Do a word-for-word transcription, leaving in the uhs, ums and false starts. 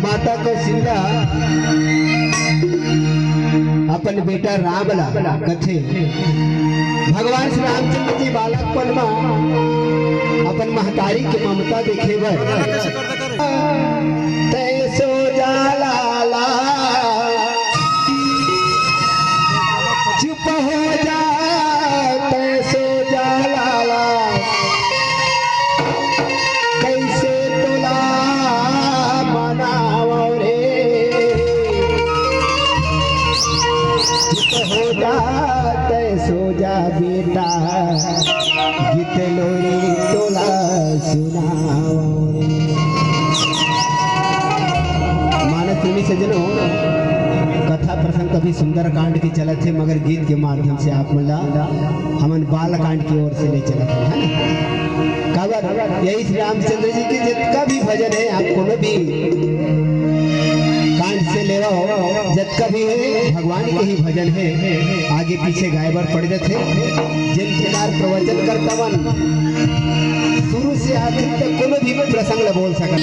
माता कौशल्या अपन बेटा राम ला कथे, भगवान श्री रामचंद्र जी बालकपन म अपन महतारी के ममता देखे बर, तैं सो जा लाला, चुप हो जा, तैं सो जा लाला, कैसे तोला मनावो रे। चुप हो जा, तैं सो जा बेटा, गीत लोरी तोला सुनावो रे। मानस प्रेमी सज्जनों, कथा प्रसंग कभी सुंदरकांड के चलत हे, मगर गीत के माध्यम से आप मन ला हमन बालकांड की ओर से ले चलत हन, है ना? काबर यही श्री रामचंद्र जी के जितका भी भजन हे, आप कोनो भी कांड से लेवा हो, जितका भी हे, भगवान के ही भजन हे, आगे पीछे गाय बर पड़ जाथे। जिन प्रकार प्रवचन करता मन शुरू से आखिर तक कोनो भी प्रसंग ला बोल सकत।